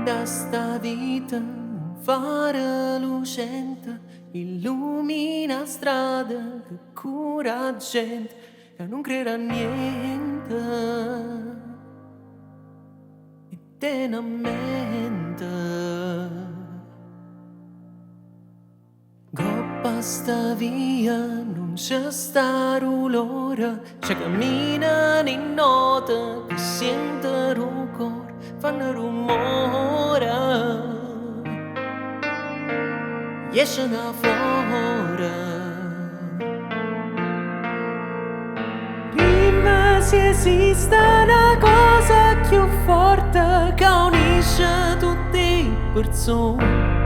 Dint' 'sta vita un faro lucente illumina 'a strada che cura 'a gente ca nun crede a niente e tene a mente. 'Ngopp' 'a 'sta via nun ce sta dolore, ce camminano 'e note che siente d' 'o core, fanno rummore. Jesceno 'a fore. Dimme si esiste 'na cosa cchiù forte che unisce tutt' 'e persone.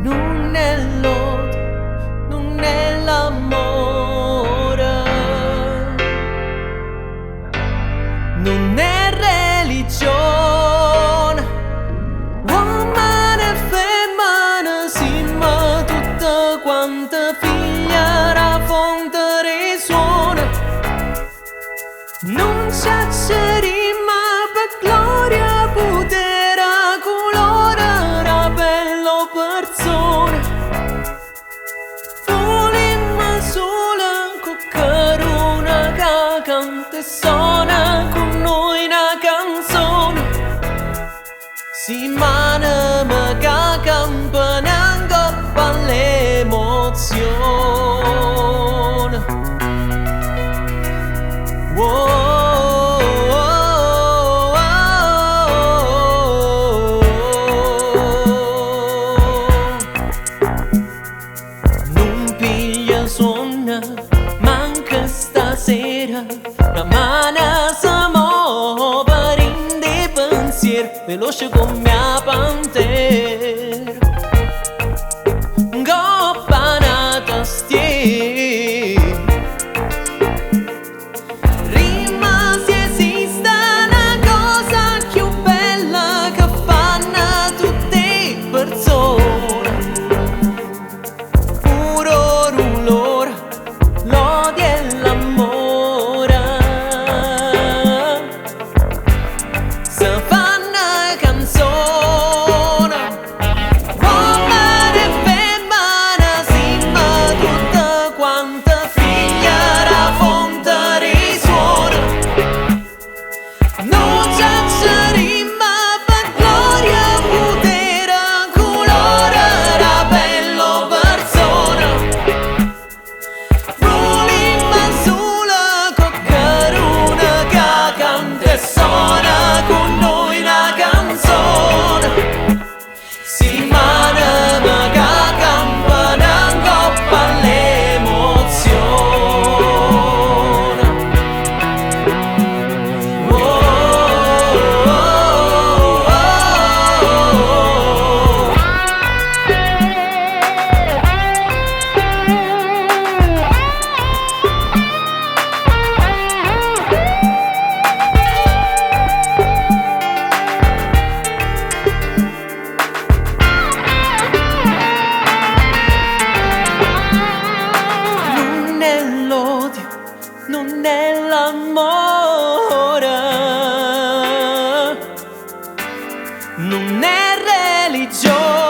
Nun è l'odio, nun è l'ammore, nun è religione. Uommene e femmene simmo tutte quante figlie d' 'a fonte d' 'e suone. Nun ce accerimm pe gloria, potere, colore d' 'a pelle o perzone. Vulimm solo coccheruno che canta e sona con noi una canzone. Simm aneme che campano 'ncopp' all'emozione. Oh. Nun piglia suonno, manco stasera, 'Na mano se move dint' 'e pensier, veloce come 'a pantera. 'Ngopp' a 'na tastiera. Dimme si esiste 'na cosa cchiù bella che fanno tutte 'e persone. Pure 'o dolore, l'odio e l'ammore. Se fanno canzone. Uommene e femmene simmo tutte quante figlie d' 'a fonte d' 'e suone. Nun ce accerimm pe gloria, potere, colore d' 'a pelle o perzone. Vulimm solo coccheruno che canta e sona con noi una canzone. Simm aneme che campano 'ncopp' all'emozione. Oh. Nun è l'odio, nun è l'ammore, nun è religione.